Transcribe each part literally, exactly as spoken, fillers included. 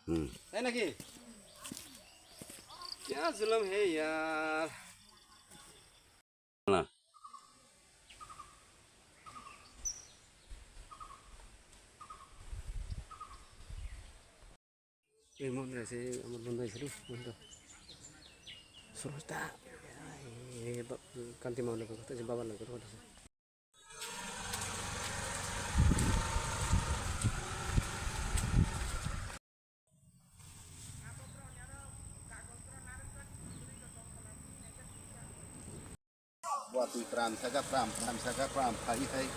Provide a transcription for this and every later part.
Hmm. Hai na ki? Kya zulum hai yaar. Na. Ei, mon rese, amar bondai seru, mon to. Surusta. Ei, ba-, kanti mau lagu, kata si baba lagu, kata si. Buatwi pram saka pram, pram saka pram, phai phai.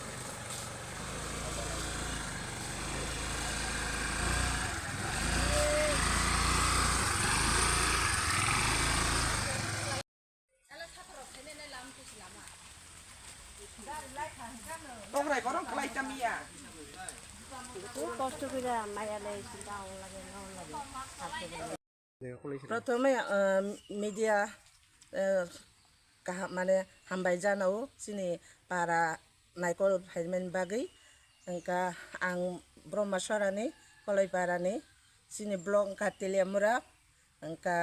Tongrai borok kwlai tamiya. Kosto kira maya le sinta ong lage, ong lage. Prothome, ah, media, ah, kaham, mane, hambai janao chini para naikol phaimani bagwi. Wngkha ang Brahma Sorani, Koloi Parani, chini block wngkha Teliamura, wngkha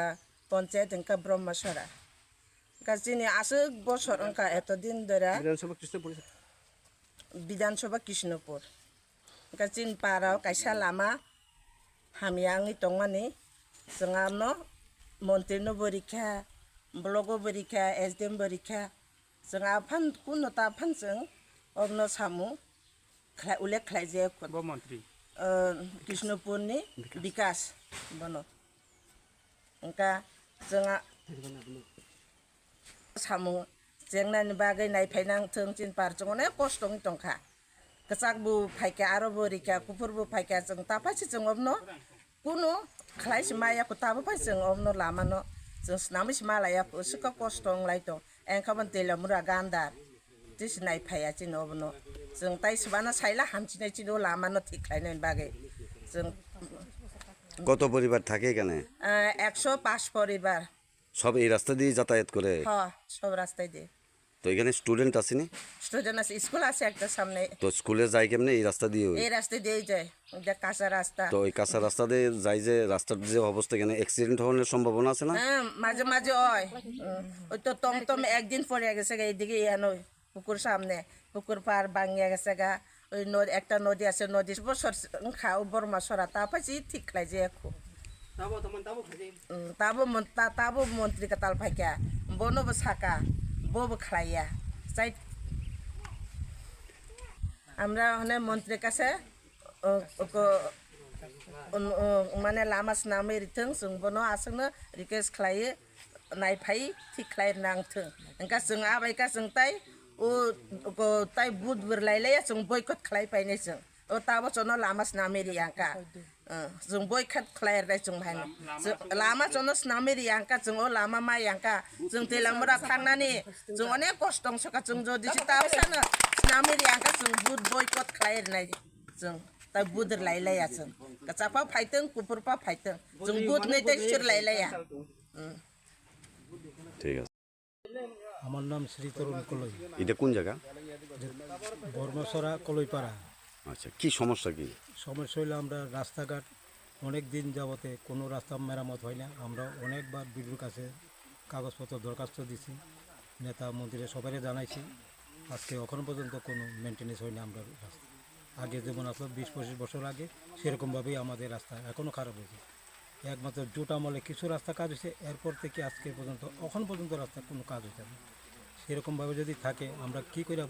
ponchayat wngkha Brahma Sora. Wngkha chini aswk bosor wngkha eto din dora. Bidhan Sabha Krishnapur. Bidhan Sabha Krishnapur. Wngkha chini para o kaisa lama hamya wngwi tongmani, chwng ano montri no bo rikha, block o bo rikha, S D M bo rikha, chwng aphano kuno ta aphano chwng obno samung khlai, ulle khlai je. Bo montri? Ah, Krishnapur ni Bikas. Bikas bono. Wngkha chwng a-, samung chengnani bagwi naiphai nang thung, chini par chwng onek kosto wngwi tongkha. Kwchak bo phaikha, aro bo rikha, kuphur bo phaikha, chwng ta phai se chwng obno kunu khlai se maya kho, ta bo phai chwng obno lama no chwng swnamwi se ma laya kho, swkang kosto wng lai tong. Engkha bo Teliamura gandar. Tei se naiphaiya chini obono. Chwng tai swbano saila hamchinai chini o lama no thik khlainani bagwi. Chwng কত পরিবার থাকে এখানে? Ah, ekso panch poribar. সব এই রাস্তা দিয়ে যাতায়াত করে? Ha, sob rastai de. তো এখানে স্টুডেন্ট আসেনি? Student ase, school ase ekta samne. তো স্কুলে যায় কেমনে এই রাস্তা দিয়ে? Ei rasta de jai. Ekta kacha rasta. তো এই কাঁচা রাস্তা দিয়ে যায় যে রাস্তার যে অবস্থা, এখানে অ্যাক্সিডেন্ট হওয়ার সম্ভাবনা আছে না? Hwm, maje maje oi. Hwm, oi to tom tom ekdin pore gese ga, edige ano pukur samne, pukur par bangya gese ga. Oi nod-, ekta nodi ase, nodi bosor wngkha o Borma sora, ta phai si thik khlai je kho. Tabo tomon tabo khlai je. Hwm, tabo mon-, ta-, tabo montri kwtal phaikha, bono bo saka, bo bo khlaiya. Chai-, amra hone montri kase, O, oko, on, o, mane lama swnamwi rithwng, chwng bono aswkno request khlaiwi naiphai thik khlai rwna wngthwng. Hwnkha chwng abaikha chwng tai, o, oko tai budbwr lailaiya chwng boycott khlai painai chwng. O tabo chwngno lama swnamwi riyangkha. O, chwng boycott khlai rwnai chwng baino. Chwng, lama chwngno swnamwi riyangkha, chwng o lama ma yangkha. Chwng Teliamura thangnani, chwng onek kosto wngsoka, chwng jodi se tabo sano swnamwi riyangkha, chwng bud boycott khlai rwnai. Chwng tai budr lai laiya chwng. Kwchak pha phaitwng, kuphur pha phaitwng. Chwng bud nai tei sur lai laiya. Hmm. ঠিক আছে। আমার নাম শ্রী তরুণ কলই। এটা কোন জায়গা? যে বর্মসরা কলইপাড়া। আচ্ছা, কি সমস্যা কি? সমস্যা হইলো আমরা রাস্তাঘাট অনেক দিন যাবতে কোনো রাস্তা মেরামত হয় না। আমরা অনেকবার বিডিওর কাছে কাগজপত্র দরখাস্ত দিছি, নেতা মন্ত্রী সবাইরে জানাইছি। আজকে এখনো পর্যন্ত কোনো মেইনটেনেন্স হয়নি আমরা রাস্তা। আগে যেমন আসলো বিশ পঁচিশ বছর আগে, সেরকমভাবেই আমাদের রাস্তা এখনও খারাপ হয়েছে। একমাত্র জোট আমলে কিছু রাস্তা কাজ হয়েছে, এরপর থেকে আজকে পর্যন্ত, এখন পর্যন্ত রাস্তার কোনো কাজ হয়েছে না। সেরকমভাবে যদি থাকে, আমরা কী করে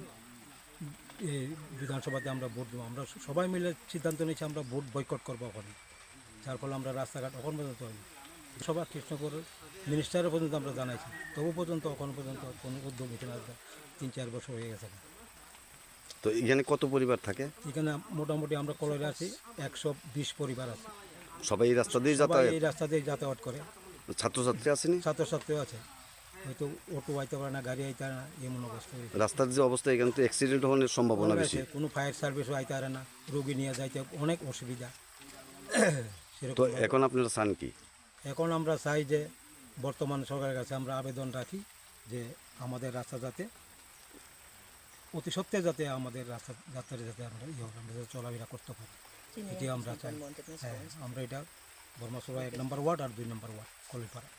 এই বিধানসভাতে আমরা ভোট দেবো? আমরা সবাই মিলে সিদ্ধান্ত নিয়েছি আমরা ভোট বয়কট করবো ওখানে, যার ফলে আমরা রাস্তাঘাট এখন পর্যন্ত হয়নি। সভা কৃষ্ণপুর মিনিস্টারও পর্যন্ত আমরা জানাইছি, তবু পর্যন্ত এখন পর্যন্ত কোনো উদ্যোগ নিতে না। তিন চার বছর হয়ে গেছে। তো এখানে কত পরিবার থাকে? এখানে মোটামুটি আমরা কলরে আছি একশো বিশ পরিবার আছে। সবাই এই রাস্তা দিয়ে সবাই যাতায়াত? এই রাস্তা দিয়ে যাতায়াত করে। ছাত্রছাত্রী আসেনি? ছাত্রছাত্রীও আছে, হয়তো অটো আইতে পারে না, গাড়ি আইতে পারে না, এমন অবস্থা হয়েছে। রাস্তার যে অবস্থা, এখানে তো অ্যাক্সিডেন্ট হওয়ার সম্ভাবনা অনেক বেশি। আছে, কোনো ফায়ার সার্ভিসও আইতে পারে না, রোগী নিয়ে যাইতে অনেক অসুবিধা। তো সেরকম এখন আপনারা চান কি? এখন আমরা চাই যে বর্তমান সরকারের কাছে আমরা আবেদন রাখি যে আমাদের রাস্তা যাতে অতি সত্বর যাতে আমাদের রাস্তা যাত্রায় যাতে আমরা ইয়ে হবে, আমরা যাতে চলাফেরা করতে পারি। এটি আমরা চাই। হ্যাঁ, আমরা এটা বর্মাসোলা এক নম্বর ওয়ার্ড আর দুই নম্বর ওয়ার্ড কলইপাড়া।